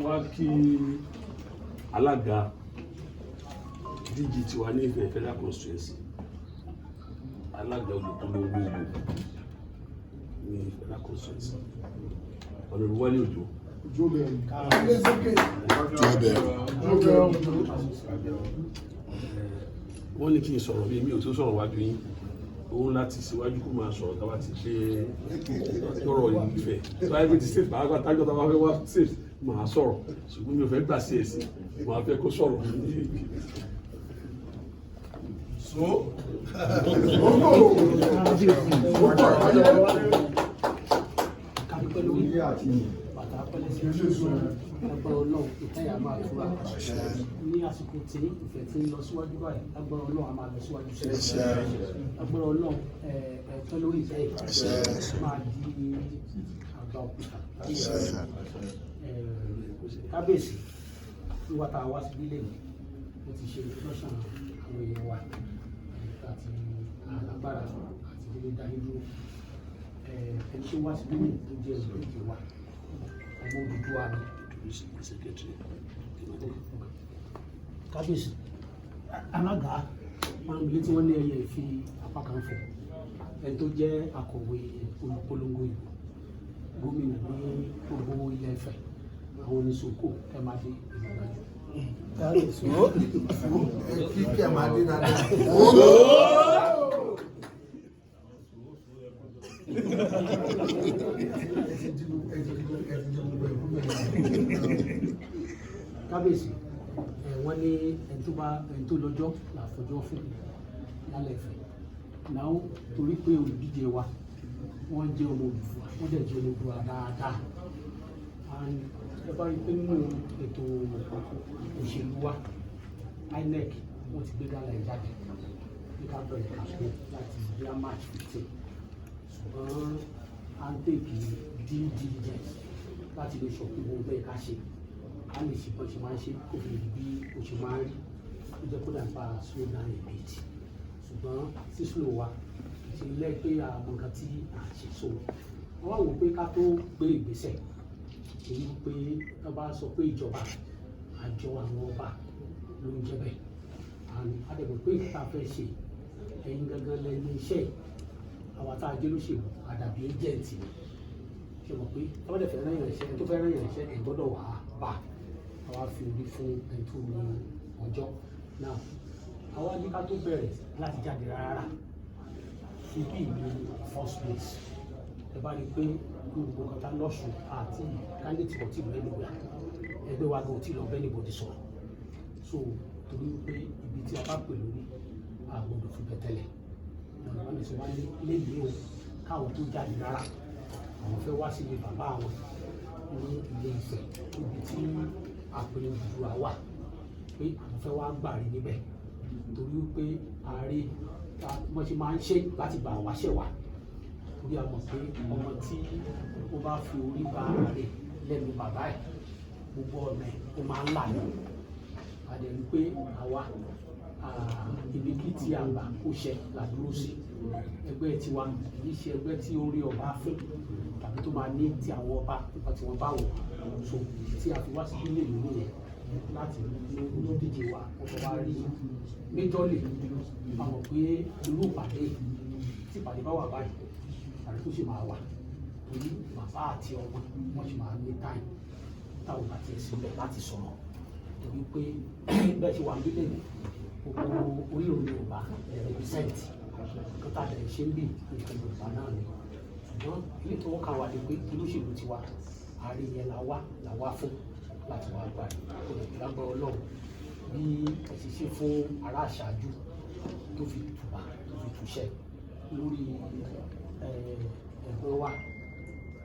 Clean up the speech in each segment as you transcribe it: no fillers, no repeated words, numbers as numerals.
Wá kí alága DG tiwa ní Ifẹ̀ Federal Constituency, alága olùpolongo ìbò ní Federal Constituency, Honourable Wálé Òjó. Tí ó bẹ̀rù. Wọ́n ní kí n sọ̀rọ̀ bí mi ò tó sọ̀rọ̀ wájú yín, òun láti síwájú kó máa sọ̀rọ̀ táwa ti ṣe lọ́rọ̀ ìfẹ́ tó wáyé pé ti state pàápàá tájọ́ táwa fẹ́ wá state máa sọ̀rọ̀, ṣùgbọ́n mi ò fẹ́ gbà sí ẹ̀sìn, máa fẹ́ kó sọ̀rọ̀. So. Kápẹ́ lórí bàtà pẹ́lẹ́sẹ̀, agbára Ọlọ́run, ìtẹ́yà máa tura ní àsìkò tí ìfẹ́ tí ń lọ síwájú báyìí. Agbára Ọlọ́run, a máa lọ síwájú sí agbára Ọlọ́run. Ẹ̀ẹ́dẹ́ lórí ìtẹ́ yìí máa di àgbà òkúta. Kábíyèsí, wíwá tá a wá síbí lẹ́nu, ó ti ṣe introduction àwọn èèyàn wa àti alágbára àti ilé dání dúró. Ẹni tó wá síbí lẹ́nu tó jẹ́ olùdíje wa, ọmọ Odùduwà ni. Secretary. Kábíyèsí, alága wọn níbi tí wọ́n ní ẹyẹ ìfi apá kan fò, ẹni tó jẹ́ akọ̀wé olùpolongo ìbò gómìnà ní gbogbo ilẹ̀ Ifẹ̀, àwọn oníṣòkò ẹ máa dé ìlú gbájú. Kí kí ẹ máa dé dáadáa. Ẹ ti di ẹ ti di ẹ ti di gbogbo ẹ̀ fún mi. Kábíyèsí, ẹ wọ́n ní ẹni tó bá ẹni tó lọ́jọ́ là fọjọ́ fún lálẹ́ Ifẹ̀ náà, torí pé olùdíje wa, wọ́n jẹ́ ọmọ Odùduwà, wọ́n dẹ̀ jẹ́ ọmọ Odùduwà dáadáa. And ẹ bá rí i pé nínú ètò òṣèlú wa, INEC wọ́n ti gbé gálà ẹ̀ jáde ní ká bẹ̀rẹ̀ campaign láti bíi March 15, ṣùgbọ́n à ń take due diligence láti lè sọ pé gbogbo bẹ́ẹ̀ ká ṣe, ká lè ṣe bọ́n ṣe máa ń ṣe, kó fi lè di bí o ṣe máa ń rí. Ó jẹ́ kó dàgbà slow down a bit, ṣùgbọ́n sí slow wa ti lẹ́ pé àwọn nǹkan tí à ń ṣe, so wọ́n wá wò pé ká tó gbé ìgbésẹ̀ èyí pé wọ́n bá sọ pé ìjọba àjọ àwọn ọba ló ń jẹ́ bẹ́ẹ̀, and a dẹ̀ mọ̀ pé nǹkan tá a fẹ́ ṣe, ẹ̀yin gangan lẹ́nu iṣẹ́ yìí. Àwa tá a jẹ́ lóṣèlú àdàbí agent ni. Ṣe mọ̀ pé tọ́wọ́ dẹ̀ fẹ́ rán yàn iṣẹ́, ẹni tó fẹ́ rán yàn iṣẹ́ ẹ̀ gbọ́dọ̀ wà á bá àwa fi orí fún ẹni tó ní ọjọ́ náà. Àwa ní ká tó bẹ̀rẹ̀ láti jáde rárá ibi ní first place. Ẹ bá rí i pé gbogbo nǹkan tá lọ́sùn àti candidate kò tí ì lọ anywhere, ẹgbẹ́ wa gan ò tí ì lọ bẹ́ẹ̀ níbodè sọ̀rọ̀, so torí pé ibi tí a bá pè lórí, a gbọ́dọ̀ fi bẹ̀ tẹ́lẹ̀. Ọ̀nà wọn lè sọ wá ní lẹ́yìn o, káwọn tó jáde rárá, àwọn fẹ́ wá sílé bàbá àwọn ní Ilé Ifẹ̀, níbi tí àpèrè Odùduwà wà, pé àwọn fẹ́ wá gbàrí níbẹ̀, torí pé ààrẹ wọ́n ṣe máa ń ṣe láti gbà wáṣẹ̀ wá, torí a mọ̀ pé ọmọ tí ó bá fi orí ba ààrẹ lẹ́nu bàbá ẹ̀, gbogbo ọ̀nà ẹ̀ ó máa ń là ní. A dẹ̀ rí pé àwa ibi kí tí a gbà kó ṣẹ là dúró sí. Ẹgbẹ́ tiwa kì í ṣe ẹgbẹ́ tí ó rí ọba fún tàbí tó máa ní ti àwọn ọba nípa tí wọ́n bá wọ̀, so tí a fi wá sí ilé ìlú nìyẹn láti olódíje wa. Wọ́n fẹ́ wá rí méjọ́lì. A mọ̀ pé irú ìpàdé tí ìpàdé bá wà báyìí, àrí tó sì máa wà, torí bàbá àti ọmọ wọ́n sì máa ní time táwọn bá tiẹ̀ síbẹ̀ láti sọ̀rọ̀, torí pé bẹ́ẹ̀ ṣe wà ń bílẹ̀ ní gbogbo orílẹ̀ Yorùbá represent. Nǹkan tá a dẹ̀ ṣe ń bì, nǹkan Yorùbá náà ni, ṣùgbọ́n ilé tó wọ́n kà wá ni pé olóṣèlú tiwa, àárín yẹn la wá fún láti wá gbà kó lè lágbára Ọlọ́run, bí ẹ ti ṣe fún ará àṣáájú tó fi tùbà tó fi túṣẹ lórí ẹ̀gbọ́n wa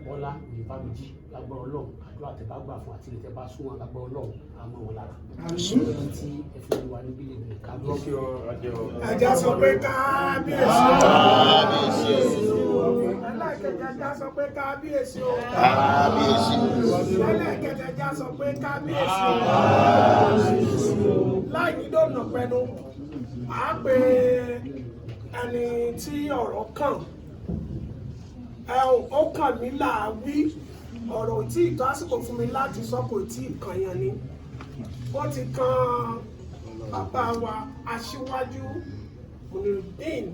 Bọ́lá Oyèbámijí, lágbára Ọlọ́run, àdúrà tẹ́ bá gbà fún àti ilẹ̀ tẹ́ bá sún wọn, lágbára Ọlọ́run, á mọ́ wọn lára. Èyí tí ẹ fi wà níbí lè ní kábíyèsí. Ẹja sọ pé kábíyèsí. Kábíyèsí. Ẹlẹ́kẹ̀jẹ̀, ẹja sọ pé kábíyèsí o. Kábíyèsí. Ẹlẹ́kẹ̀jẹ̀, ẹja sọ pé kábíyèsí o. Láì ní dòdò pẹnu, à á pe ẹni tí ọ̀rọ̀ kàn. Ẹ̀hún ó kàn mí là á wí. Ọ̀rọ̀ ò tí ì tó àsìkò fún mi láti sọ, kò tí ì kàn yàn ni. Ó ti kan bàbá wa Aṣíwájú Munirudeen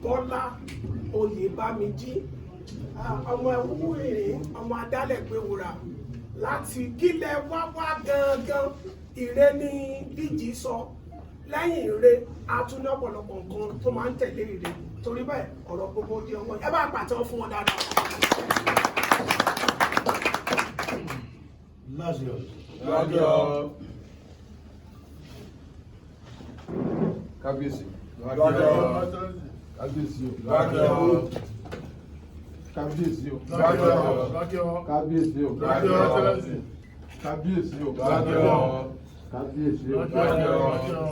Bọ́lá Oyèbámijí, ọmọ ẹwúrẹ́, ọmọ adálẹ̀gbẹ̀wúrà láti kílẹ̀ wá wá gangan. Ìre ní Díjì sọ lẹ́yìn ire, a tún ní ọ̀pọ̀lọpọ̀ nǹkan tó máa ń tẹ̀lé ire. Torí bẹ́ẹ̀, ọ̀rọ̀ gbogbo di ọwọ́. Ẹ bá pàtẹ́wọ́ fún wọn dáadáa. Lọ́jọ́. Kábíyèsí. Lọ́jọ́. Kábíyèsí o. Lọ́jọ́. Kábíyèsí o. Lọ́jọ́. Kábíyèsí o. Lọ́jọ́. Kábíyèsí o. Lọ́jọ́. Kábíyèsí o. Lọ́jọ́.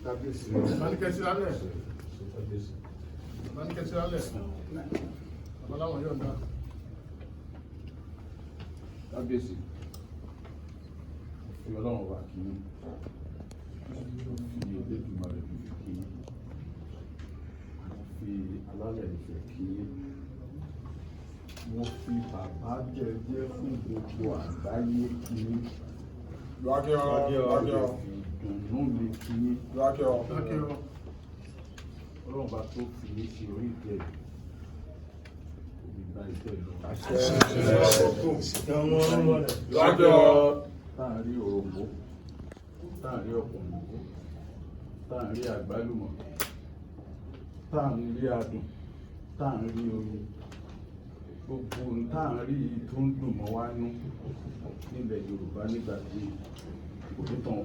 Kábíyèsí o. Manikẹ́sí lálẹ́. Kábíyèsí. Manikẹ́sí lálẹ́. Babaláwọn yóò dá. Kábíyèsí, fi Ọlọ́run wà kí yín, fi Elédùmarè fi kí yín, fi alálẹ̀ ìfẹ́ kí yín, mo fi bàbá jẹjẹ fún gbogbo àgbáyé kí yín. Lọ́jọ́. Lọ́jọ́. Fi ìdùnnú mi kí yín. Lọ́jọ́. Lọ́kẹ́ o. Ọlọ́run bá tó fi yín sí orí ìtẹ́ yìí, kò ní bá ìtẹ́ lọ. Lọ́jọ́. Táàrí òròmbó, táàrí ọ̀pọ̀lọpọ̀, táàrí àgbálùmọ̀, táàrí adùn, táàrí omi, gbogbo ohun táàrí yìí tó ń dùn mọ́ wá nú nílẹ̀ Yorùbá nígbà tí kò ní tàn.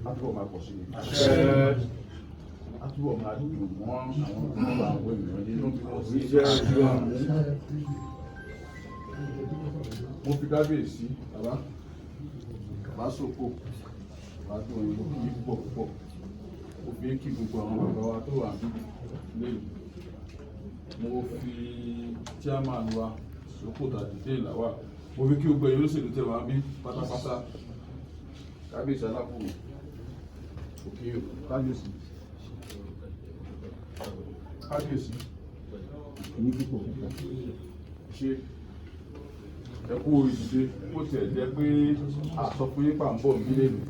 Á túbọ̀ máa pọ̀ sí i, á túbọ̀ máa dùn mọ́ àwọn tó ń bá àwọn èèyàn nínú bí wọ́n sì ṣe. Mo fi kábíyèsí, bàbá bàbá sòkò, bàbá tó ń lò kí púpọ̀ púpọ̀. Mo fi kí gbogbo àwọn bàbá wa tó wà níbí lẹ́yìn. Mo fi chairman wa Sòkò Tàdídé Ìlàwà, mo fi kí gbogbo ẹ̀yin olóṣèlú tẹ̀ wá bí pátápátá. Kábíyèsí alákòwò òkè, kábíyèsí, kábíyèsí ní púpọ̀ púpọ̀. Ṣe ẹ kú ìdíje? Bó tiẹ̀ jẹ́ pé àsọ fún yín pà ń bọ̀ nílé mi,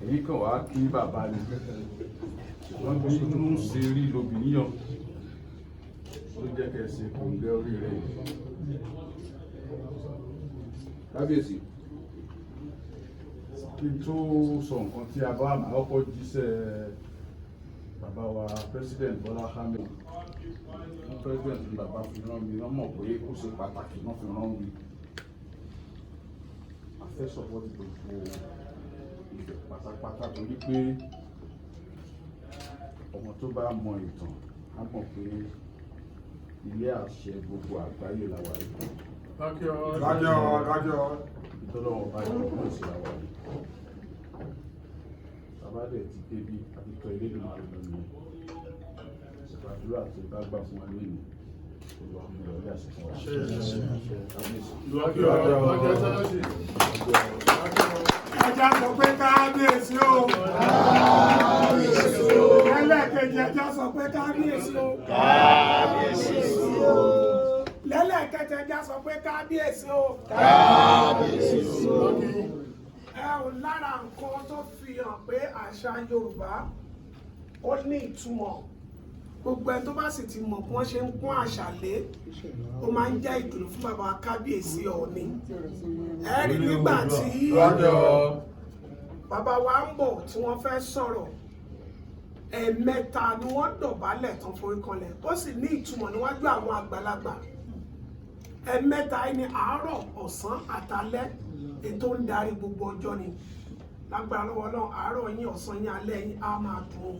èyí kàn wá kí bàbá ni wọ́n bí inú ṣe rí lobìníyàn ló jẹ́ kẹ́ ẹ ṣe kòǹgẹ́ oríire yìí. Kábíyèsí, kí n tó sọ nǹkan tí a bá máa kọ́kọ́ jíṣẹ́ bàbá wa President Bọ́lá Ahmed, president ní bàbá fi rán mi. Wọ́n mọ̀ pé ó ṣe pàtàkì, wọ́n fi rán mi. A fẹ́ support gbogbo ibẹ̀ pátápátá torí pé ọmọ tó bá mọ ìtàn á mọ̀ pé ilé àṣẹ gbogbo àgbáyé la wà yìí. Lọ́kẹ́ o. Lọ́jọ́. Lọ́jọ́. Ìtọ́lọ́wọ́n bá yọ ọmọ sí la wà yìí. Bàbá dẹ̀ ti débi àti tọ́ ilé ìlú àlọ́ nìyẹn. Ṣèpàdúrà tó bá gbà fún wa lónìí, Olúwa mú lọ rí àṣẹ fún wa. Kábíyèsí. Lọ́kẹ́ o. Lọ́kẹ́ sẹ́lẹ̀sì. Ẹ jẹ́ sọ pé kábíyèsí o. Lẹ́lẹ́kejì, ẹ jẹ́ sọ pé kábíyèsí o. Lẹ́lẹ́kẹta, ẹ jẹ́ sọ pé kábíyèsí o. Ẹ ò lára nǹkan tó fi hàn pé àṣà Yorùbá ó ní ìtumọ̀, gbogbo ẹni tó bá sì ti mọ̀ bí wọ́n ṣe ń kún àṣà lé, ó máa ń jẹ́ ìdùnnú fún bàbá kábíyèsí Ọọ̀ni. Ẹ rí nígbà tí Lọ́jọ́. bàbá wa ń bọ̀ tí wọ́n fẹ́ sọ̀rọ̀, ẹ̀ẹ̀mẹ́ta ni wọ́n dọ̀bálẹ̀ tán forí kanlẹ̀. Ó sì ní ìtumọ̀ níwájú àwọn àgbàlagbà. Ẹ̀ẹ̀mẹ́ta yìí ni àárọ̀, ọ̀sán àtalẹ́, ètò ń darí gbogbo ọjọ́ ni. Lágbára lọ́wọ́ Ọlọ́run, àárọ̀ yín, ọ̀sán yín, alẹ́ yín á máa dùn.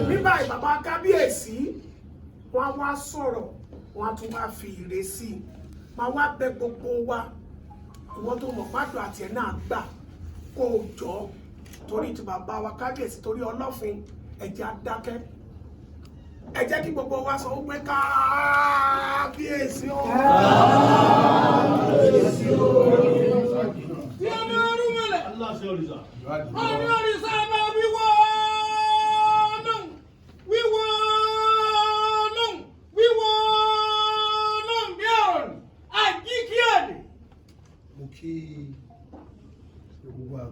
Ní báyìí, bàbá kábíyèsí wọ́n á wá sọ̀rọ̀, wọ́n á tún wá fi ìrèsí i. Máa wá bẹ̀ gbogbo wa, ìwọ́n tó mọ̀ pàdùn àti ẹ̀ náà gbà kó o jọ torí ti bàbá wa kábíyèsí, torí Ọlọ́fin, ẹ̀jẹ̀ á dákẹ́. Ẹ jẹ́ kí gbogbo wa sọ wípé kábíyèsí o. Tí ọmọ ọdún mọ́lẹ̀. Ọdún òrìṣà máa wíwọ́.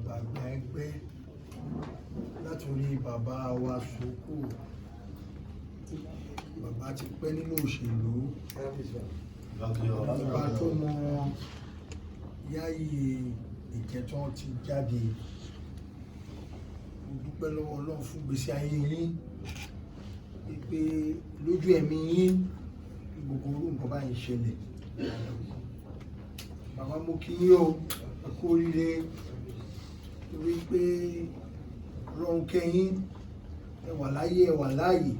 àgbààgbà ẹgbẹ́ látòrí bàbá wa Soko. Bàbá ti pẹ́ nínú òṣèlú, bàbá tó mọ yáyì ìkẹtàn ti jáde. Mo dúpẹ́ lọ́wọ́ Ọlọ́run fún gbèsè ayé yín, pé lójú ẹ̀mí yín gbogbo orú nǹkan báyìí ṣẹlẹ̀. Bàbá, mo kí yín o, ẹ kú oríire, torí pé Ọlọ́run kẹ́yìn, ẹ wà láyé, ẹ wà láàyè.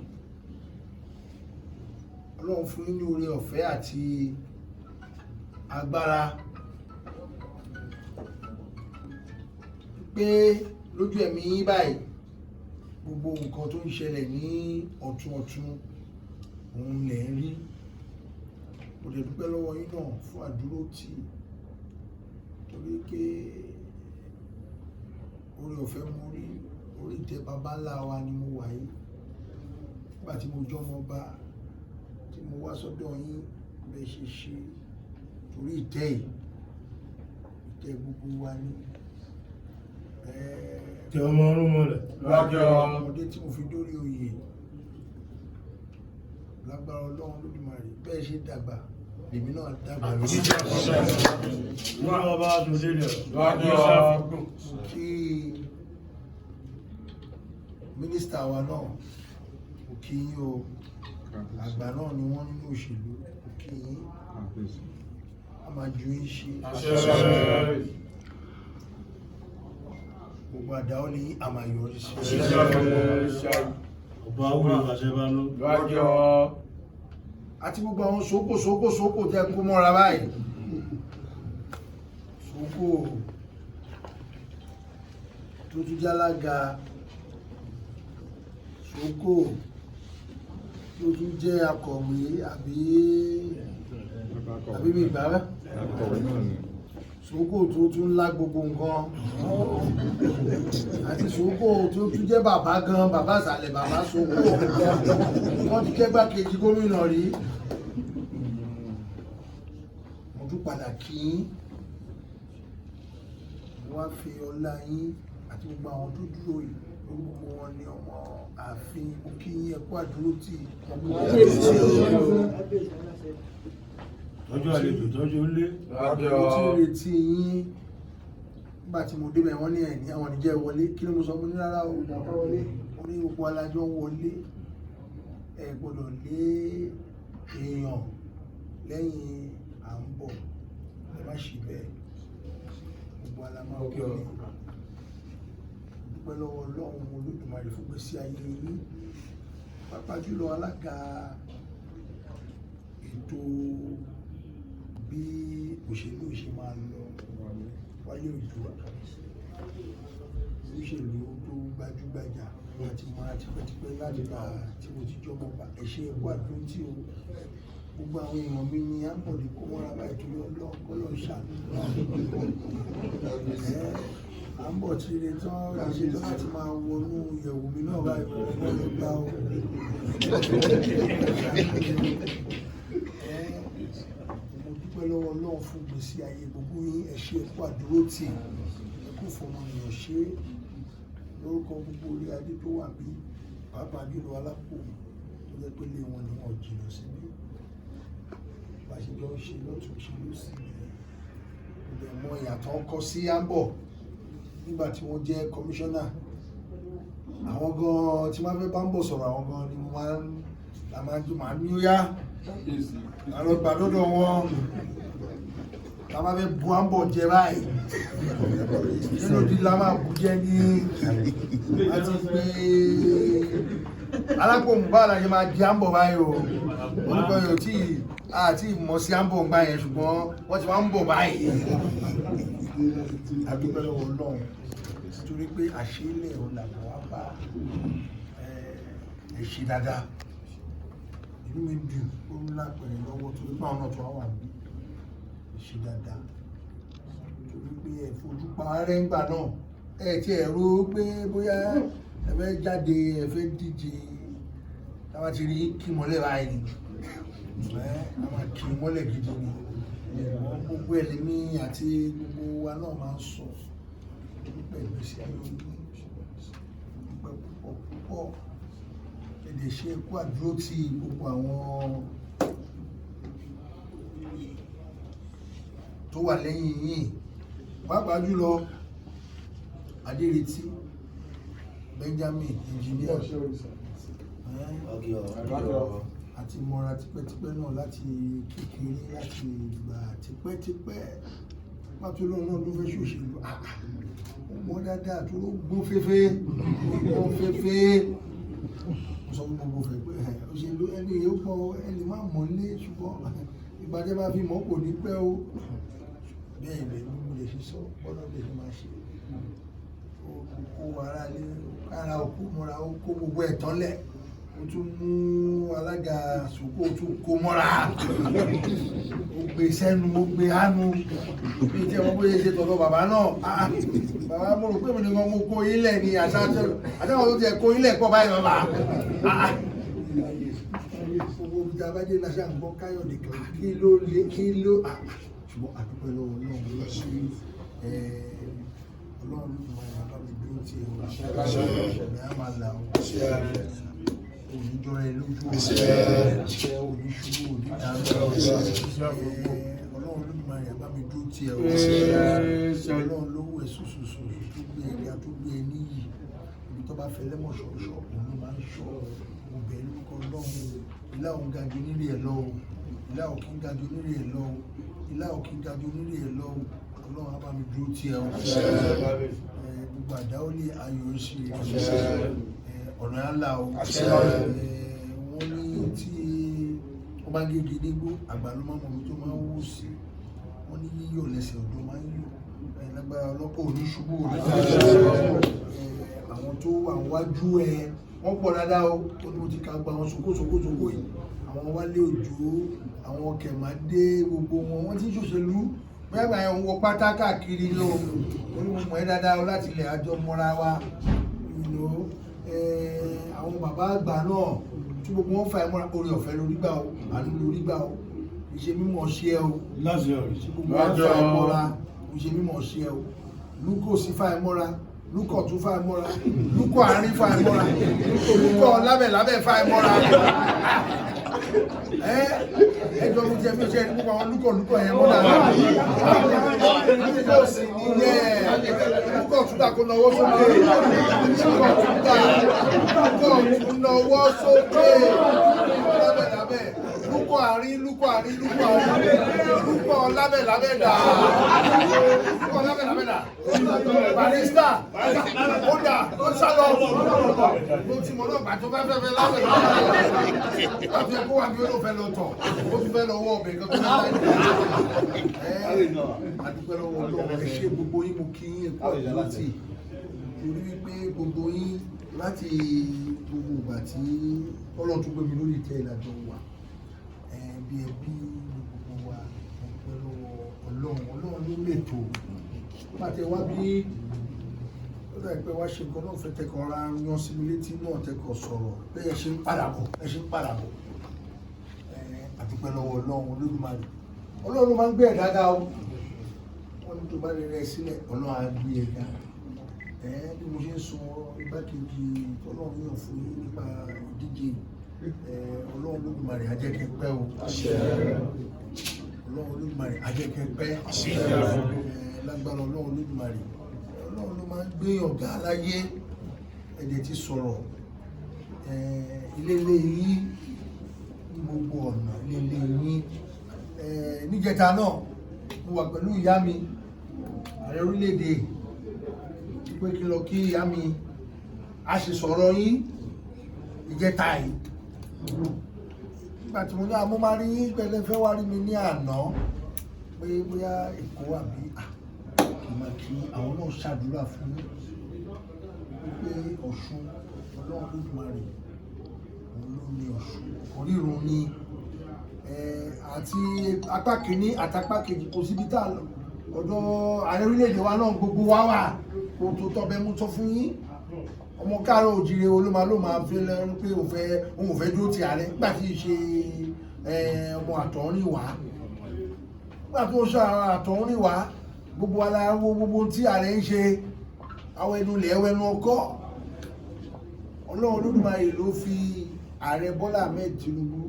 Ọlọ́run fún yín ní oore ọ̀fẹ́ àti agbára pé lójú ẹ̀mí yín báyìí, gbogbo nǹkan tó ń ṣẹlẹ̀ ní ọ̀tun ọ̀tun òun lẹ̀ ń rí. Mo lè dúpẹ́ lọ́wọ́ yín náà fún àdúró tì, torí pé oore ọ̀fẹ́ mo rí orí ìtẹ́ baba ńlá wa ni mo wà yìí. Nígbà tí mo jọ́mọ ọba tí mo wá sọ́dọ̀ yín, bẹ́ẹ̀ ṣe ṣe torí ìtẹ́ yìí, ìtẹ́ gbogbo wa ni. Tẹ ọmọ ọrún mọ́lẹ̀. Ọmọdé tí mo fi dórí oyè, lágbára Ọlọ́run Lódùmarè, bẹ́ẹ̀ ṣe dàgbà lèmi náà dàgbà lórí. Wọ́n ọba tó dé rẹ̀. Kí mínísítà wa náà, kò kí yín o. Àgbà náà ni wọ́n nínú òṣèlú. Kò kí yín, a máa ju yín ṣe. Gbogbo àdáwọ́ lè yín, a máa yọrí sí. Ọba awúrò àṣẹ bá lọ. Àti gbogbo àwọn sókò sókò sókò tẹ kó mọ́ra báyìí, sókò tó tún jálága, sókò tó tún jẹ́ akọ̀wé, àbí mi ìgbà rẹ̀, sókò tó tún lá gbogbo nǹkan, àti sókò tó tún jẹ́ bàbá gan, bàbá ìsàlẹ̀, bàbá sókò, wọ́n ti kẹ́gbàkejì gómìnà rí. Mo tún padà kí yín. Mo wá fi ọlá yín àti gbogbo àwọn tó dúró yìí, lórí gbogbo wọn ní ọmọ ààfin. Mo kí yín, ẹ kú àdúró tì. Tọ́jú àlejò, tọ́jú ilé. Mo ti ń retí yín. Nígbà tí mo débẹ̀, wọ́n ní ẹ̀ ní àwọn oníjẹ́ wọlé. Kí ni mo sọ? Mo ní rárá o, mo ní gbogbo alájọ ń wọlé. Ẹ gbọ́dọ̀ lé èèyàn lẹ́yìn, à ń bọ̀, ẹ má ṣe bẹ́ẹ̀. Gbogbo alámọ̀ wọlé. Dúpẹ́ lọ́wọ́ Ọlọ́run Olódùmarè fún gbèsè ayé yín, pàápàá jùlọ alága ètò bí òṣèlú ṣe máa lọ, Wálé Òjó, olóṣèlú tó gbajúgbajà àti mọ́ra tipẹ́tipẹ́ láti bá tí mo ti jọmọ bá. Ẹ ṣé, ẹkú àdúrótì o. Gbogbo àwọn èèyàn mi ní àpọ̀lẹ̀ kó mọ́ra báyìí torí Ọlọ́run kọ́ lọ́ọ́ ṣàánú ẹ̀. À ń bọ̀ tí ire tán ṣe tán láti máa wọnú ìyẹ̀wù mi náà báyìí, wọ́n lè gbá o. Ẹ, mo dúpẹ́ lọ́wọ́ Ọlọ́run fún gbèsè ayé gbogbo yín. Ẹ ṣé, ẹkú àdúrótì, ẹkú fọmọnìyàn ṣe. Lórúkọ gbogbo orí adé tó wà bí, pàápàá jùlọ alápò tó jẹ́ pé lé wọn ni wọn jìnnà síbí, bá ṣe jọ ń ṣe lọ́tún ṣe lósì nìyẹn. Mo dẹ̀ mọ ìyàtọ̀ ń kọ sí àǹbọ̀ nígbà tí wọ́n jẹ́ kọmíṣánná. Àwọn gan tí wọ́n fẹ́ bá ń bọ̀ sọ̀rọ̀, àwọn gan ni mo máa ń la máa ń máa ń ní ó yá àwọn gbà lọ́dọ̀ wọn la máa fẹ́ bu àǹbọ̀ jẹ báyìí nínú ìdí la máa bu jẹ ní àti pé alákòóhùn báwo la ṣe máa di àǹbọ̀ báyìí o. Orúkọ yóò tí àti ìmọ̀ sí àǹbọ̀ ń gbà yẹn, ṣùgbọ́n wọ́n ti máa ń bọ̀ báyìí. Adúpẹ́ lọ́wọ́ Ọlọ́run torí pé àṣìlẹ̀ òun làbọ̀ wá bá ẹ ṣe dáadáa. Inú mi dùn, ó ń lápẹ̀rẹ̀ lọ́wọ́ torí pé àwọn náà tó wà níbí. Ẹ ṣe dáadáa torí pé ẹ fojú pa arẹ́ ńgbà náà. Ẹ ti ẹ̀ ro pé bóyá ẹ fẹ́ jáde, ẹ fẹ́ díje. Táwa ti rí kí mọ́lẹ̀ báyìí ni ẹ a máa kí mọ́lẹ̀ gidi ni. Gbogbo ẹlẹ́mí àti gbogbo wa náà máa ń sọ Nípa ìgbésí ayé yín, dúpẹ́ púpọ̀ púpọ̀. Èdè ṣe kú àdúró tí gbogbo àwọn tó wà lẹ́yìn yín, pàápàá jùlọ Adéretí Benjamin engineer àti mọ́ra tipẹ́tipẹ́ náà láti kékeré, láti ìgbà tipẹ́tipẹ́. Pàtó lóun náà ló fẹ́ ṣòṣèlú, ó mọ dáadáa tó ló gbọ́n féfé, gbọ́n féfé. Mo sọ fún gbogbo fẹ́ pé òṣèlú ẹni yóò pọ̀, ẹni má mọ̀ lé, ṣùgbọ́n ìgbà tẹ́ bá fi mọ̀ kò ní pẹ́ o. Bẹ́ẹ̀ bẹ́ẹ̀ ni mo lè ṣe sọ bọ́lá lè ṣe máa ṣe. Ó kó ara lé ara òkú mọ́ra, ó kó gbogbo ẹ̀ tán lẹ̀, ó tún mú alága sòkò, ó tún kó mọ́ra, ó gbé sẹ́nu, ó gbé hánu bí tí wọ́n bóyá ṣe tọ̀dọ̀ bàbá náà. Bàbá, mo rò pé mi nìkan mo kó ilẹ̀ ni àtàwọn tó tiẹ̀ kó ilẹ̀ pọ̀ báyìí. Bàbá, gbogbo ibi tá a bá dé la ṣáà ń gbọ́ Káyọ̀dé, kí ló lé kí ló. Ṣùgbọ́n àdúpẹ́ lọ́wọ́ Ọlọ́run, Ọlọ́run ló máa yà bá mi dúró tí ẹ wọ́n ṣe á máa là ó, òní jọra ẹ lójú, òní ṣubú, òní dàrú. Ọlọ́run ló máa yà bá mi dúró tí ẹ wọ́n. Ọlọ́run ló wẹ̀ sùsùsù tó gbé ẹ ga, tó gbé ẹ níyì. Ibi tó bá fẹ́ lẹ́mọ̀ ṣọ̀ṣọ̀, òun ló máa ń ṣọ́. Mo bẹ̀ lórúkọ Ọlọ́run, ilá òun ga ju nílé ẹ̀ lọ, ilá òkè ń ga ju nílé ẹ̀ lọ, ilá òkè ń ga ju nílé ẹ̀ lọ. Ọlọ́run á bá mi dúró tí ẹ o. Gbogbo àdáwọlé ayọ̀ ṣe, ọ̀nà àlà o. Wọ́n ní tí wọ́n bá gégi nígbó, àgbà ló máa mọ̀ omi tó máa ń wú sí. Wọ́n ní yíyọ̀ lẹ́sẹ̀ ọ̀dọ́ máa ń yọ̀. Lágbára ọlọ́pàá, òní ṣubú, òní àwọn tó wà wájú ẹ wọ́n pọ̀ dáadáa o. Ó ní mo ti ka gba àwọn sòkó sòkó sòkó yìí, àwọn Wálé Òjò, àwọn Kẹ̀mádé, gbogbo wọn wọ́n ti ń ṣòṣèlú. Bóyá gbà yẹn ń wọ pátá káàkiri lọ, orí mo mọ̀ ẹ́ dáadáa o, láti ilẹ̀ àjọ mọ́ra wa. Àwọn bàbá àgbà náà tí gbogbo wọn fà ẹ́ mọ́ra, orí ọ̀fẹ́ lórí gbà o, àánú lórí gbà o, ìṣe mímọ̀ ṣe ẹ o. Tí gbogbo wọn fà ẹ́ mọ́ra, ìṣe mímọ̀ ṣe ẹ o. Lúkò sí fà ẹ́ mọ́ra, lúkọ̀ tún fà ẹ́ mọ́ra, lúkọ̀ àárín fà ẹ́ mọ́ra, lúkọ̀ lábẹ́lábẹ́ fà ẹ́ mọ́ra. Ẹjọ́ mi jẹ́ mi ṣe ẹni púpọ̀ àwọn lúkọ̀ lúkọ̀ yẹn mọ́ra. Lúkọ̀ sì nìyẹn, lúkọ̀ tún dà kó nawọ́ sókè, lúkọ̀ tún dà, lúkọ̀ tún nawọ́ sókè lábẹ́lábẹ́, lúkọ̀ àárín, lúkọ̀ àárín, lúkọ̀ àárín, lúkọ̀ lábẹ́lábẹ́ dà, lúkọ̀ lábẹ́lábẹ́ dà. Barista ó dà, ó sálọ mo ti mọ̀ náà gbàtọ́ fẹ́ fẹ́ fẹ́ lábẹ́lábẹ́ láti ẹ̀kọ́ wà ní olóòfẹ́ lọ tọ̀, ó tún fẹ́ lọ wọ́ ọbẹ̀ kan tó fẹ́. Àdúpẹ́ lọ́wọ́ Ọlọ́run. Ẹ ṣé gbogbo yín, mo kí yín ẹ̀kọ́ àdúró tì, torí wípé gbogbo yín láti gbogbo ìgbà tí Ọlọ́run tún gbé mi lórí ìtẹ́ ìlàjọ wà bí ẹbí ní gbogbo wa. Dúpẹ́ lọ́wọ́ Ọlọ́run. Ọlọ́run ló lè tó pàtẹ wá bí ó dà pé wá ṣe nǹkan náà fẹ́ tẹkọ̀ ra yan sí mi létí náà, tẹkọ̀ sọ̀rọ̀ pé ẹ ṣe ń padà bọ̀, ẹ ṣe ń padà bọ̀. Àdúpẹ́ lọ́wọ́ Ọlọ́run Olódùmarè. Ọlọ́run ló máa ń gbé ẹ̀dá ga o. Wọ́n ní tó bá rẹ̀ rẹ̀ sílẹ̀, Ọlọ́run á gbé ẹ̀dá. Bí mo ṣe ń sọ, igbákejì tọ́lọ́run yàn fún yín nípa ìdíje, Ọlọ́run Olódùmarè á jẹ́ kẹ́ pẹ́ o. Ọlọ́run Olódùmarè á jẹ́ kẹ́ pẹ́. Lágbára Ọlọ́run Olódùmarè, Ọlọ́run ló máa ń gbé ọ̀gá láyé. Ẹ̀dẹ̀ ti sọ̀rọ̀ ilé ilé yín ní gbogbo ọ̀nà, ilé ilé yín. Níjẹta náà mo wà pẹ̀lú ìyá mi, ààrẹ orílẹ̀-èdè, pé kí n lọ kí ìyá mi. A sì sọ̀rọ̀ yín ìjẹta yìí. Nígbà tí mo ní àmọ́ máa rí yín pẹ̀lẹ́ fẹ́ wá rí mi ní àná pé bóyá Èkó àbí kì í máa kí àwọn náà ṣàdúrà fún yín wípé Ọ̀ṣun, Ọlọ́run Olódùmarè òun ló ní Ọ̀ṣun, orírun ni àti apá kìíní àti apá kejì, kò síbi tá a lọ, ọ̀dọ̀ ààrẹ orílẹ̀-èdè wa náà gbogbo wa wà. Kò tó tọ́bẹ̀ mú sọ fún yín, ọmọ káàárọ̀ òjìrè olóma ló máa fi lẹ́nu pé òun fẹ́, òun ò fẹ́ dúró ti ààrẹ nígbà tí ì ṣe ọmọ àtọ̀húnrìn wá. Nígbà tó ń ṣe àtọ̀húnrìn wá, gbogbo wa la wo gbogbo ohun tí ààrẹ ń ṣe. Àwọn ẹnu ilẹ̀, ẹwẹ́nu ọkọ́. Ọlọ́run Olódùmarè ló fi ààrẹ Bọ́lá Ahmed Tinubu,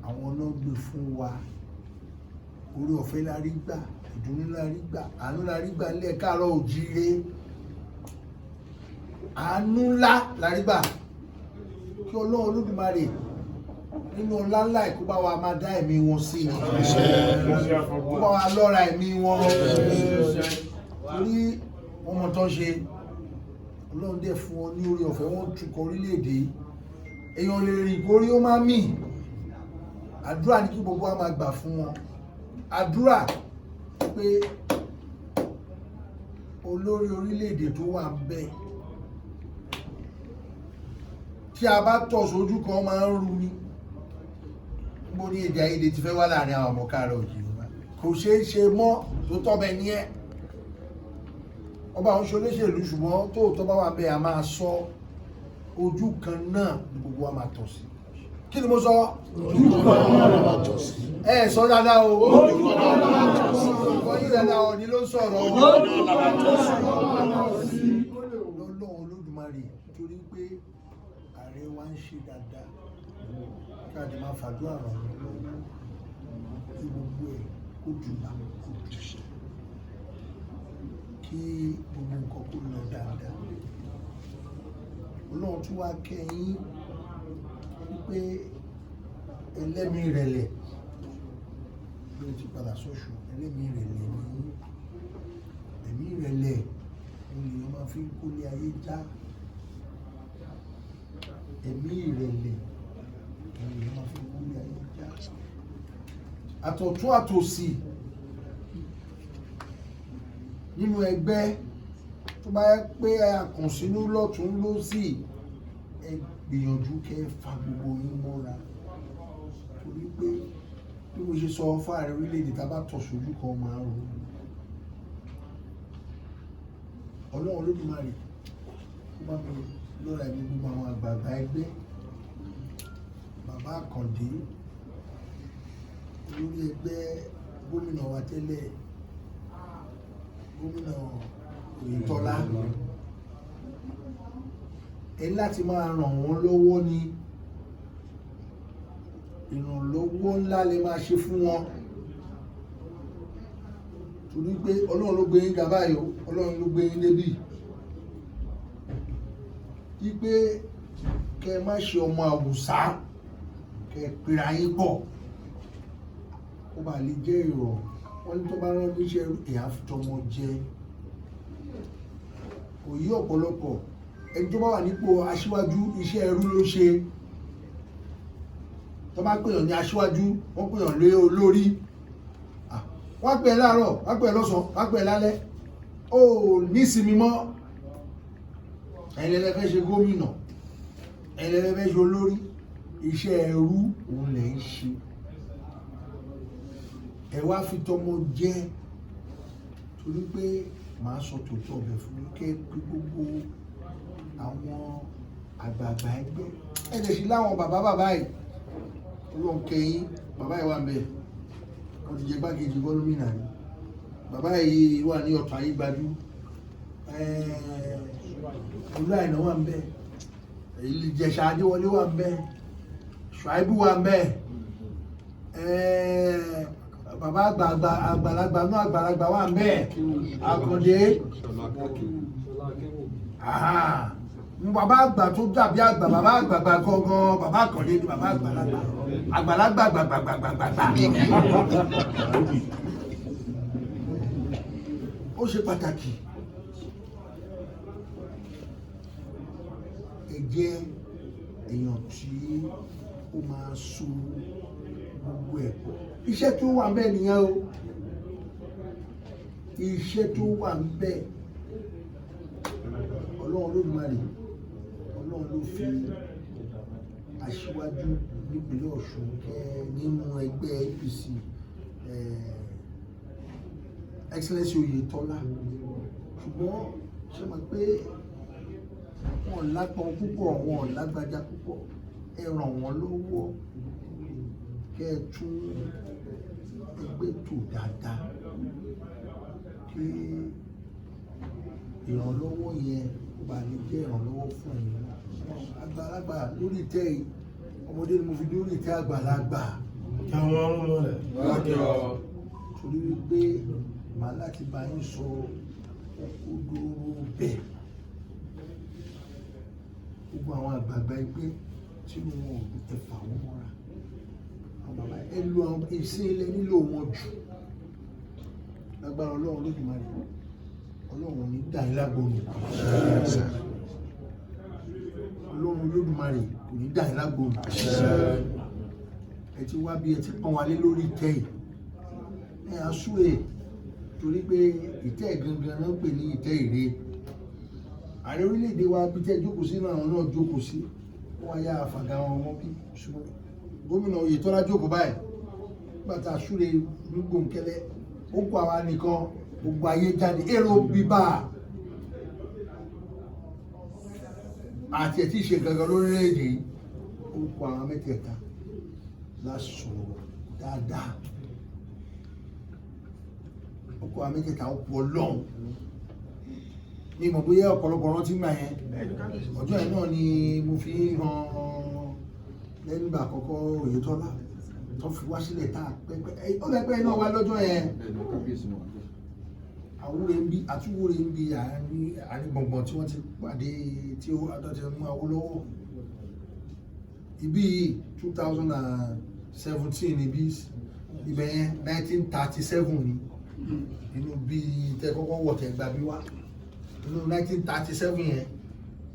àwọn náà gbé fún wa. Orí ọ̀fẹ́ la rí gbà, ìdùnnú la rí gbà, àánú la rí gbà nílẹ̀ káàárọ̀ òjíire. Àánú ńlá la rí gbà. Kí Ọlọ́run Olódùmarè nínú ọlá ńlá ẹ̀ kó bá wa máa dá ẹ̀mí wọn sí i, kó bá wa lọ́ra ẹ̀mí wọn, torí wọ́n mọ tán ṣe. Ọlọ́run dẹ̀ fún wọn ní orí ọ̀fẹ́, wọ́n tukọ̀ orílẹ̀-èdè yìí. Èèyàn lè rìn kórí ó máa mì. Àdúrà ní kí gbogbo wa máa gbà fún wọn, àdúrà pé olórí orílẹ̀-èdè tó wà ń bẹ̀, tí a bá tọ̀ sójú kan máa ń ru ni. Níbo ní èdè àìyedè ti fẹ́ wá láàrin àwọn ọmọ káàárọ̀ òjìrì? Kò ṣeé ṣe mọ́. Tó tọ́ bẹ ní ẹ́, ọba àwọn ṣolóṣèlú, ṣùgbọ́n tóòtọ́ bá wà bẹ́ẹ̀, a máa sọ. Ojú kan náà ni gbogbo wa máa tọ̀ sí. Kí ni mo sọ? Ojú kan náà la máa tọ̀ sí. Ẹ sọ dáadáa o. Ojú kan náà la máa tọ̀ sí. Ọkọ yín dáadáa, Ọ̀ní ló ń sọ̀rọ̀. Ojú kan náà la máa tọ̀ sí. Lọ́lọ́run Olódùmarè, torí pé ààrẹ wa ń ṣe dáadáa, ká lè máa fàdúrà ràn wọ́n lọ́wọ́ kí gbogbo ẹ̀ kó jùlọ kó jù, kí gbogbo nǹkan kó lọ dáadáa. Ọlọ́run tún wá kẹ́yìn wípé ẹlẹ́mìí ìrẹ̀lẹ̀ ló ti padà sọ́ṣù. Ẹlẹ́mìí ìrẹ̀lẹ̀ ní ẹ̀mí ìrẹ̀lẹ̀ òun lèèyàn máa fi ń kólé ayé já. Ẹ̀mí ìrẹ̀lẹ̀ òun lèèyàn máa fi ń kólé ayé já, àtọ̀tún àtòsì nínú ẹgbẹ́. Tó bá yẹ pé àkànṣínú lọ́tún lọ́sì, ẹ gbìyànjú kẹ́ ẹ fa gbogbo yín mọ́ra, torí pé bí mo ṣe sọ fún ààrẹ orílẹ̀-èdè, tá a bá tọ̀ sójú kan máa ń ronú. Ọlọ́run Olódùmarè kó bá mi lọ́ra ẹ̀mí gbogbo àwọn àgbààgbà ẹgbẹ́. Bàbá Àkàndé, olórí ẹgbẹ́, gómìnà wa tẹ́lẹ̀, gómìnà Oyètọ́lá, ẹ láti máa ràn wọ́n lọ́wọ́ ní. Ìrànlọ́wọ́ ńlá lè máa ṣe fún wọn, torí pé Ọlọ́run ló gbé yín ga báyìí o, Ọlọ́run ló gbé yín débì. Wípé kẹ má ṣe ọmọ àwùsá, kẹ pera yín pọ̀, kó bá lè jẹ́ ìrọ̀. Wọ́n ní tó bá rán níṣẹ́, èèyàn fi tọmọ jẹ. Kò yí ọ̀pọ̀lọpọ̀. Ẹni tó bá wà nípò aṣíwájú, iṣẹ́ ẹrú ló ṣe. Tó bá pèèyàn ní aṣíwájú, wọ́n pèèyàn lé olórí. Wọ́n pè é láàárọ̀, wọ́n pè é lọ́sàn-án, wọ́n pè é lálẹ́, ó nísinmi mọ́. Ẹ̀yin lẹ́lẹ́ fẹ́ ṣe gómìnà, ẹ̀yin lẹ́lẹ́ fẹ́ ṣe olórí, iṣẹ́ ẹrú òun lẹ̀ ń ṣe. Ẹ wá fi tọmọ jẹ, torí pé màá sọ tòótọ́ ọbẹ̀ fún mi. Kẹ́ pé gbogbo àwọn àgbààgbà ẹgbẹ́, ẹ lè ṣe láwọn bàbá bàbá yìí. Ọlọ́run kẹyìn, bàbá yìí wà ń bẹ̀, wọ́n ti jẹ gbákejì gómìnà rí. Bàbá yìí wà ní ọ̀tọ̀ ayé gbajú. Olú Àìná wà ń bẹ̀, Ìjẹ̀ṣà Adéwọlé wà ń bẹ̀, Ṣùáìbù wà ń bẹ̀, bàbá àgbààgbà àgbàlagbà náà, àgbàlagbà wà ń bẹ̀, Àkàndé, bàbá àgbà tó dàbí àgbà, bàbá àgbààgbà gangan, bàbá Àkàndé ni bàbá àgbàlagbà àgbàlagbà àgbàgbàgbàgbà. Ó ṣe pàtàkì ẹ jẹ́ èèyàn tí ó máa so gbogbo ẹ̀ pọ̀. Iṣẹ́ tó wà ń bẹ̀ nìyẹn o, iṣẹ́ tó wà ń bẹ̀. Ọlọ́run Olódùmarè, Ọlọ́run ló fi aṣíwájú nípínlẹ̀ Ọ̀ṣun nínú ẹgbẹ́ APC, Excellency Oyètọ́lá. Ṣùgbọ́n ṣe mọ̀ pé wọn lápọn púpọ̀, wọn lágbájá púpọ̀. Ẹ ràn wọ́n lọ́wọ́ kẹ́ ẹ tún ẹgbẹ́ tò dáadáa, kí Ìrànlọ́wọ́ yẹn kó bá lè jẹ́ ìrànlọ́wọ́ fún ẹ̀yin náà. Àgbàlagbà lórí ìtẹ́ yìí, ọmọdé ni mo fi dórí ìtẹ́ àgbàlagbà. Tẹ̀wọ̀n ọrùn mọ́lẹ̀. Torí wípé màá láti bá yín sọ òkodoro bẹ́ẹ̀. Gbogbo àwọn àgbààgbà ẹgbẹ́ tí wọn ò dùn, ẹ fà wọ́n mọ́ra. Àwọn bàbá ẹ lo àwọn ìsìn ilẹ̀ nílò wọn jù. Lágbára Ọlọ́run Olódùmarè, Ọlọ́run ò ní dà yín lágbo nù. Ọlọ́run Olódùmarè kò ní dà yín lágbo nù. Ẹ ti wá bí ẹ ti pọ́n wa lé lórí ìtẹ́ yìí, ẹ á súre, torí pé ìtẹ́ gangan náà ń pè ní ìtẹ́ ìre. Ààrẹ orílẹ̀-èdè wa, bí tẹ́ jókòó sí náà, àwọn náà jókòó sí, wọ́n wá yá àfàgà wọn mọ́ bí. Ṣùgbọ́n gómìnà Oyètọ́lá jókòó báyìí nígbà tá a súre ní gbòǹkẹ́lẹ́, ó kó àwa nìkan, gbogbo ayé jáde, èrò bíbá àti ẹ̀ tí ì ṣe gangan lórílẹ̀-èdè yìí. Ó kó àwọn mẹ́tẹ̀ẹ̀ta la sọ̀rọ̀ dáadáa, ó kó àwọn mẹ́tẹ̀ẹ̀ta, ó kó Ọlọ́run ní mọ̀ bóyá ọ̀pọ̀lọpọ̀ rántí gbà yẹn. Ọjọ́ yẹn náà ni mo fi hàn lẹ́nugbà àkọ́kọ́ Oyètọ́lá tó fi wá sílẹ̀ tá a pẹ́pẹ́, ó lẹ́pẹ́ náà wá lọ́jọ́ yẹn. Àwúre ń bí, àtúwúre ń bí, àárín gbọ̀ngbọ̀n tí wọ́n ti pàdé tí ó ti mú Awólọ́wọ̀ ibi 2017, níbí ibẹ̀ yẹn 1937 ni inú bí tẹ kọ́kọ́ wọ̀ tẹ gbà bí wá inú 1937 yẹn,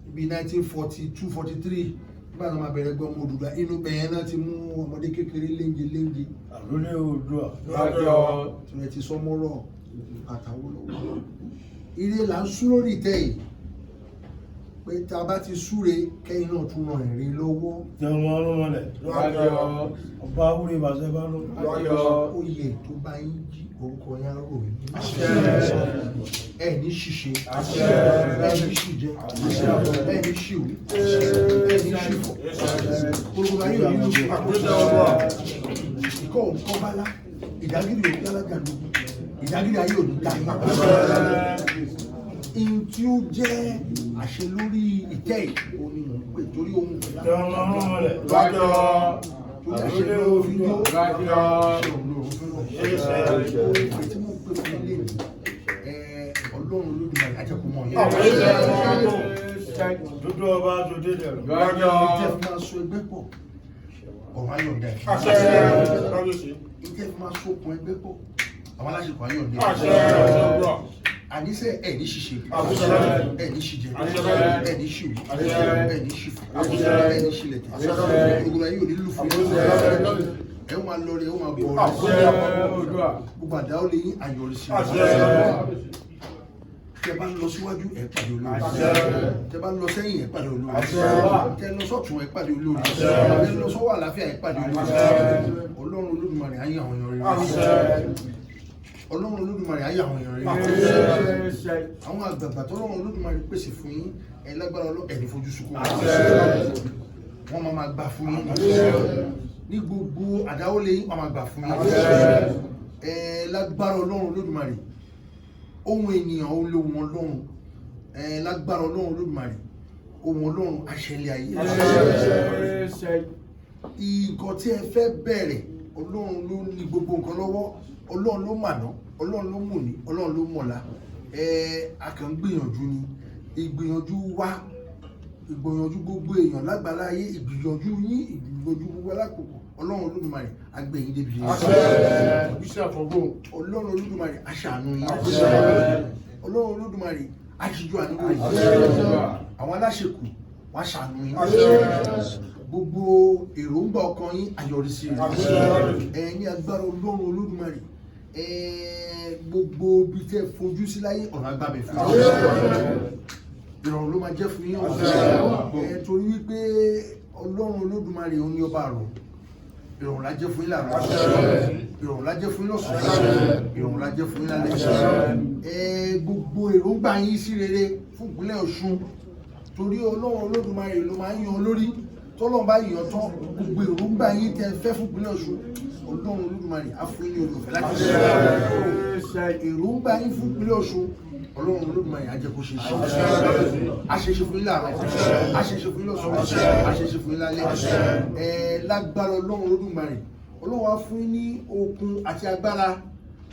ibi 1942 43, nígbà tó máa bẹ̀rẹ̀ gbọ́ ọmọ Odùduwà, inú bẹ̀ yẹn náà ti mú ọmọdé kékeré léńje léńje. Àrólé Oòduà. Tí wọ́n ti sọ mọ́rọ̀ àtàwọlọ́wọ́, ire là ń sú lórí ìtẹ́ yìí, pé tá a bá ti súre, kẹ́yìn náà tún ràn ìrìn lọ́wọ́. Tẹ̀wọ̀n ọrùn mọ́lẹ̀. Ọba awúre bàṣẹ bá lọ. Oyè tó bá yín jí, orúkọ yẹn á rò yín. Ẹ ní ṣìṣe, ẹ ní ṣìjẹ, ẹ ní ṣìwí, ẹ ní ṣìfọ̀. Orúkọ ayé ò ní lù ikọ̀ òǹkọ́ bálá ìdágìrì òbí alága lógún, ìdágìrì ayé ò ní dá yín. Ihun tí ó jẹ́ àṣẹ lórí ìtẹ́ yìí, òun ni mò ń pè, torí ohun pẹ̀lú Tẹ̀wọ̀n ọrùn mọ́lẹ̀. torí àṣẹ ló fi jó, àṣẹ òun ló fi rọ̀. Ìpè tí mò ń pè fún ilé mi, Ọlọ́run Olódùmarè ajẹ́kùnmọ́ yẹn. Dúdú ọba aṣòdè dẹ̀rọ̀. Ìtẹ́ fi máa so ẹgbẹ́ pọ̀, ọ̀run ayọ̀ǹda ẹ̀. Ìtẹ́ fi máa so okùn ẹgbẹ́ pọ̀, àwọn aláṣepọ̀ ayọ̀ǹda ẹ̀. Àníṣe ẹ̀ ní ṣìṣe, ẹ̀ ní ṣìjẹ, ẹ̀ ní ṣìwí, ẹ̀ ní ṣìfọ̀, ẹ̀ ní ṣìlẹ̀tẹ̀. Gbogbo ayé ò ní lù fún yín. Ẹ̀ máa lọ rẹ̀, ẹ̀ máa bọ̀ rẹ̀. Gbogbo àdá ó lè yín àyọrísí. Tẹ bá ń lọ síwájú, ẹ pàdé olórí. Tẹ bá ń lọ sẹ́yìn, ẹ pàdé olórí. Tẹ lọ sọ́tún, ẹ pàdé olórí. Tẹ lọ sọ́wọ́ àlàáfíà, ẹ pàdé olórí. Ọlọ́run Olódùmarè á yàn àwọn èèyàn rere. Ọlọ́run Olódùmarè á yàn àwọn èèyàn rere. Àwọn àgbààgbà tọ́lọ́run Olódùmarè pèsè fún yín, ẹ lágbára ọlọ́ ẹ̀ ní fojú sunkún wọn. Wọ́n máa máa gbà fún yín ní gbogbo àdáwọ́lé yín, wọ́n máa gbà fún yín. Ẹ lágbára Ọlọ́run Olódùmarè, ohun ènìyàn, ohun lóhun Ọlọ́run. Ẹ lágbára Ọlọ́run Olódùmarè, ohun Ọlọ́run àṣẹlẹ̀ ayé. Nǹkan tí ẹ fẹ́ bẹ̀rẹ̀, Ọlọ́run ló ní gbogbo nǹkan lọ́wọ́. Ọlọ́run ló màná, Ọlọ́run ló mòní, Ọlọ́run ló mọ̀la. Ẹ a kàn ń gbìyànjú ni. Ìgbìyànjú wa, ìgbìyànjú gbogbo èèyàn lágbàlá ayé, ìgbìyànjú yín, ìgbìyànjú gbogbo alákòókò, Ọlọ́run Olódùmarè á gbé yín débi yín. Ọlọ́run Olódùmarè á ṣàánú yín. Ọlọ́run Olódùmarè á ṣíjú àánú wò yín. Àwọn aláṣekù wọ́n á ṣàánú yín. Gbogbo èròǹgbà ọkàn yín, àyọrísí rẹ̀. Ẹ ní agbára Ọlọ́run Olódùmarè, ẹ gbogbo ibi tẹ́ fojú sí láyé, ọ̀nà agbábẹ̀ fún yín. Ìrọ̀rùn ló máa jẹ́ fún yín. Ẹ torí wípé Ọlọ́run Olódùmarè òun ní ọba àrùn. Ìrọ̀rùn la jẹ́ fún yín láàárọ̀, ìrọ̀rùn la jẹ́ fún yín lọ́sàn-án, ìrọ̀rùn la jẹ́ fún yín lálẹ́. Ẹ gbogbo èròǹgbà yín sí rere fún ìpínlẹ̀ Ọ̀ṣun, torí Ọlọ́run Olódùmarè ló máa ń yan lórí. Tọ́lọ́run bá yàn tán, gbogbo èròǹgbà yín tẹ́ fẹ́ fún ìpínlẹ̀ Ọ̀ṣun, Ọlọ́run Olódùmarè á fún yín ní oore ọ̀fẹ́ láti ṣe èròǹgbà yín fún ìpínlẹ̀ Ọ̀ṣun. Ọlọ́run Olódùmarè á jẹ́ kó ṣe ṣe, á ṣe ṣe fún yín láàárọ̀, á ṣe ṣe fún yín lọ́sàn-án, á ṣe ṣe fún yín lálẹ́. Ẹ lágbára Ọlọ́run Olódùmarè, Ọlọ́run á fún yín ní okun àti agbára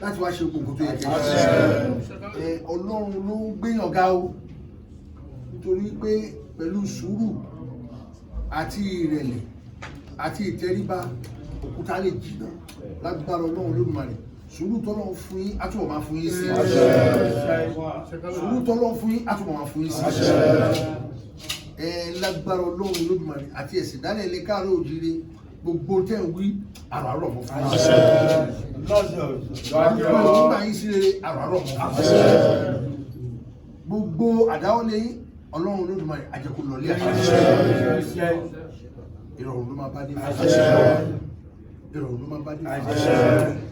láti wá ṣe gbogbo tó yẹ kẹ́ ẹ ṣe. Ẹ Ọlọ́run ló ń gbéyàn ga o, nítorí pé pẹ̀lú sùúrù àti ìrẹ̀lẹ̀ àti ìtẹríba, òkúta lè jìnnà. Lágbára Ọlọ́run Olódùmarè, sùúrù tọ́lọ́run fún yín á túbọ̀ máa fún yín sí, sùúrù tọ́lọ́run fún yín á túbọ̀ máa fún yín sí. Ẹ lágbára Ọlọ́run Olódùmarè àti ẹ̀sìn dálẹ̀ ilé káàárọ̀ òjìire, gbogbo tẹ́ ń wí, àràárọ̀ mọ́ fún yín, gbogbo ìgbà yín sí rere, àràárọ̀ mọ́ fún yín, gbogbo àdáwọ́lé yín, Ọlọ́run Olódùmarè á jẹ́ kó lọlé àṣẹ. Ìrọ̀rùn ló máa bá dé fún, ìrọ̀rùn ló máa bá dé fún.